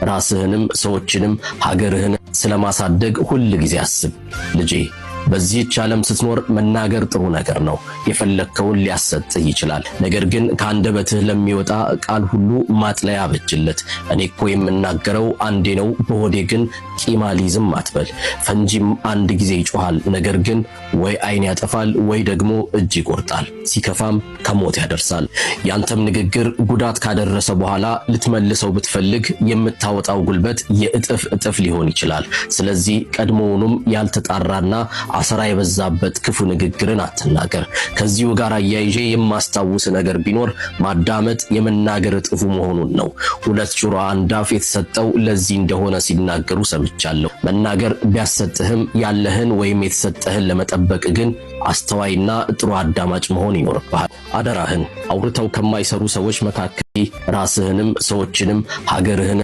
ራስህንም ሰዎችንም ሀገርህን ስለማሳደግ ሁል ጊዜ አስብ ልጄ። በዚህች ዓለም ስትኖር መናገር ጥሩ ነገር ነው። የፈለግከውን ሊያሰጥህ ይችላል። ነገር ግን ከአንደበትህ ለሚወጣ ቃል ሁሉ ማጥለያ አበጅለት። እኔ እኮ የምናገረው አንዴ ነው፣ በሆዴ ግን ቂም አልይዝም አትበል። ፈንጂም አንድ ጊዜ ይጮሃል፣ ነገር ግን ወይ ዓይን ያጠፋል ወይ ደግሞ እጅ ይቆርጣል፣ ሲከፋም ከሞት ያደርሳል። ያንተም ንግግር ጉዳት ካደረሰ በኋላ ልትመልሰው ብትፈልግ የምታወጣው ጉልበት የእጥፍ እጥፍ ሊሆን ይችላል። ስለዚህ ቀድሞውኑም ያልተጣራና አሰራ የበዛበት ክፉ ንግግርን አትናገር። ከዚሁ ጋር አያይዤ የማስታውስ ነገር ቢኖር ማዳመጥ የመናገር እጥፉ መሆኑን ነው። ሁለት ጆሮ አንድ አፍ የተሰጠው ለዚህ እንደሆነ ሲናገሩ ሰምቻለሁ። መናገር ቢያሰጥህም ያለህን ወይም የተሰጠህን ለመጠበቅ ግን አስተዋይና ጥሩ አዳማጭ መሆን ይኖርብሃል። አደራህን አውርተው ከማይሰሩ ሰዎች መካከል ራስህንም ሰዎችንም ሀገርህን